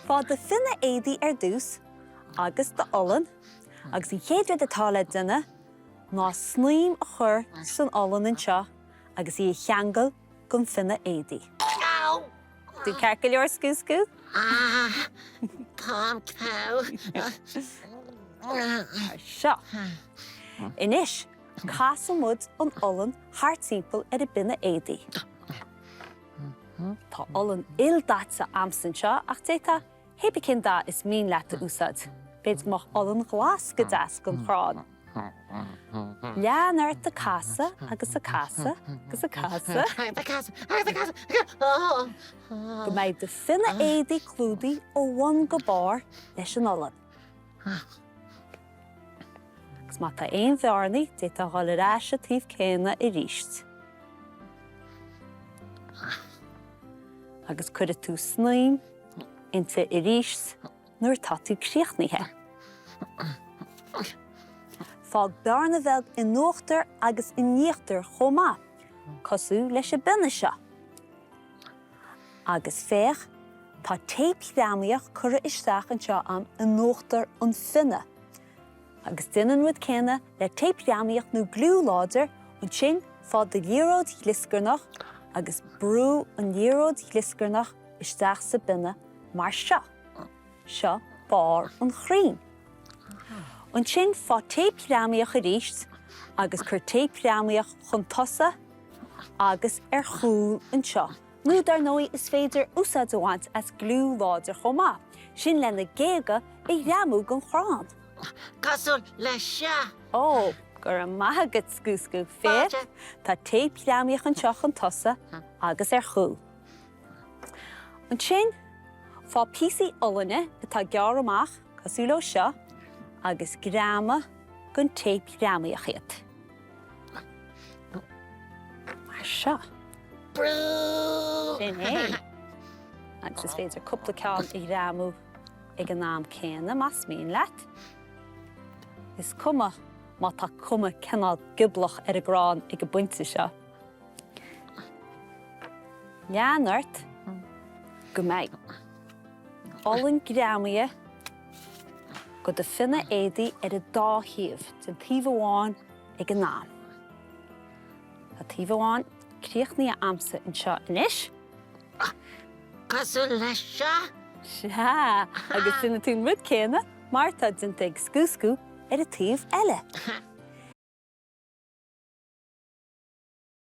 Faigh do phionna éadaí ar dtús agus d'olann agus an chéad rud atá le déanamh ná snaidhm a chur san olann anseo agus í a cheangal gon phionna éadaí. Tú ceart go leor, Scú Scú? Táim togha. Mar seo. Anois, casfaidh muid an olann thart timpeall ar an bpionna éadaí. Tá olann ildaite a'msa anseo ach d'fhéadfá hébí cén dath is mian leat a úsáid. B'fhéidir go mbeadh olann ghlas go deas gon chrann. Lean ort a casadh agus a casadh agus a casadh. Go mbeidh do phionna éadaí clúdaithe ó bhun go barr leis an olann. Agus má tá aon bhearnaí, d'fhéadfá a dhul ar ais an taobh céanna arís. Agus cuirfidh tú snaidhm inti arís nuair atá tú críochnaithe. Fág bearna bheag in uachtar agus in íochtar chomh maith, cosúil leis an bpionna seo. Agus féach, tá téip ghreamaíoch curtha isteach anseo a'm in uachtar an phionna. Agus déan an rud céanna le téip ghreamaíoch nó gliú láidir, ansin faigh do liathróid ghlioscarnach agus brú an liathróid ghlioscarnach isteach sa bpionna mar seo. Seo barr an chrainn. Ansin faigh téip ghreamaíoch arís agus cuir téip ghreamaíoch chun tosaigh agus ar chúl anseo. Nó dar ndóigh is féidir úsáid a bhaint as gliú láidir chomh maith, sin le na géaga a ghreamú gon chrann. Cosúil le seo. Ó, go raibh maith agat, Scú Scú. Féach, tá téip ghreamaíoch anseo chun tosaigh agus ar chúl. Ansin, faigh píosaí olainne atá gearrtha amach, cosúil leo seo, agus greamaigh gon téip ghreamaíoch iad. Mar seo. Brú! Sin é. Agus is féidir cúpla ceann a ghreamú ag an am céanna, más mian leat. Is cuma má tá cuma cineál gioblach ar an gcrann ag an bpointe seo. Lean ort go mbeidh olann greamaithe go do phionna éadaí ar an dá thaobh, déan taobh amháin ag an am. Tá taobh amháin críochnaithe a'msa anseo anois. Cosúil leis seo? Sea, agus déanfaidh tú an rud céanna mar atá déanta ag Scú Scú ar an taobh eile.